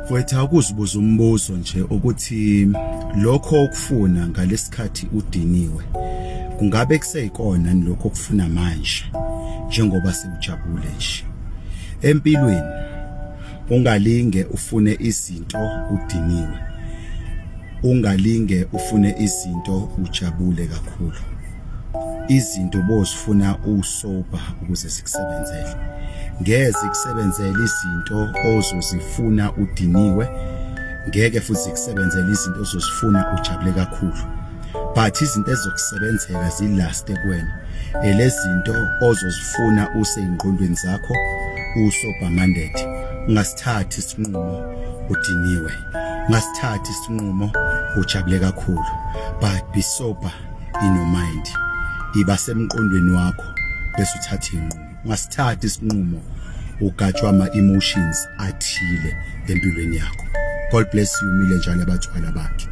Mfowethu, akuzibuza umbuzo nje ukuthi lokho okufuna ngalesikhathi udiniwe kungabe kuseyikona lokho okufuna manje njengoba sewujabule nje empilweni? Ungalinge ufune izinto udiniwe, ungalinge ufune izinto ujabule kakhulu. Izinto bozifuna usober ukuze zikusebenzele. Ngeze zikusebenzele izinto ozozifuna udiniwe, ngeke futhi zikusebenzele izinto ozozifuna ujabule kakhulu, but izinto ezizokusebenzela zilaste kuwena elezinto ozozifuna useyingqondweni zakho usober minded. Ungasithathi isinqumo udiniwe, ungasithathi isinqumo ujabule kakhulu, but be sober in your mind. Iba semqondweni wakho bese uthatha inqumo. Ungasithathi isinqumo ugajwa ama emotions athile empilweni yakho. God bless you. Mile njalo abathwala bakhe.